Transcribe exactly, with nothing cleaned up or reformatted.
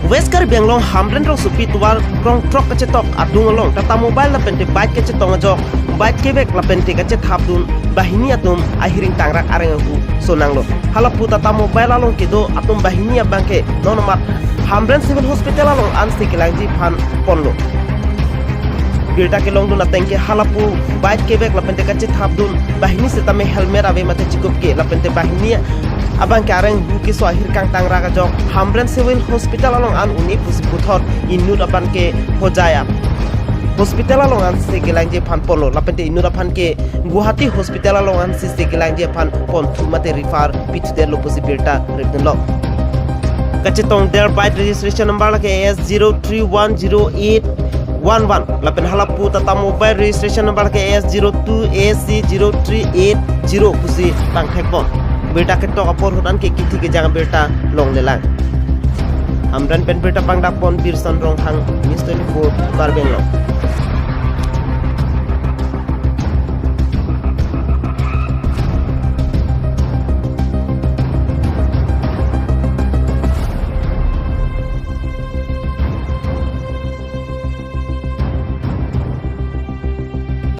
West Karbi Anglong Hamren rongsopi tovar krongthrok kachetok adung along Tata Mobile lapente bike kachetong ajok bike kevek lapente kachethapdun banghini atum ahiring tangrak areng ahu sonanglo. Halapu Tata Mobile along kedo atum banghini abangke non amat Hamren Civil Hospital along ansi kelangji aphan ponlo. Birta kelongdun ateng ke halapu bike kevek lapente kachethapdun banghini setame helmet ave mate chikup ke lapente banghini abangke areng ahu keso ahirkang tangrak ajok Hamren Civil Hospital along an un-e pusi puthot inut aphan ke Hojai hospital along ansi kelangji aphan ponlo lapente inut aphan ke Guwahati Hospital along ansi kelangji aphan ponthu mate refer pithudetlo pusi birta ripdunlo. Kachetong der bike registration number lake S zero three one zero eight one one lapen halapu Tata Mobile registration number lake S zero two A C zero three eight zero pusi pangthekpon. Birta ketok apor ahut an ke kithi kejang birta longlelang. Hamren pen birta pangdakpon Birson Ronghang, News twenty-four, Karbi Anglong.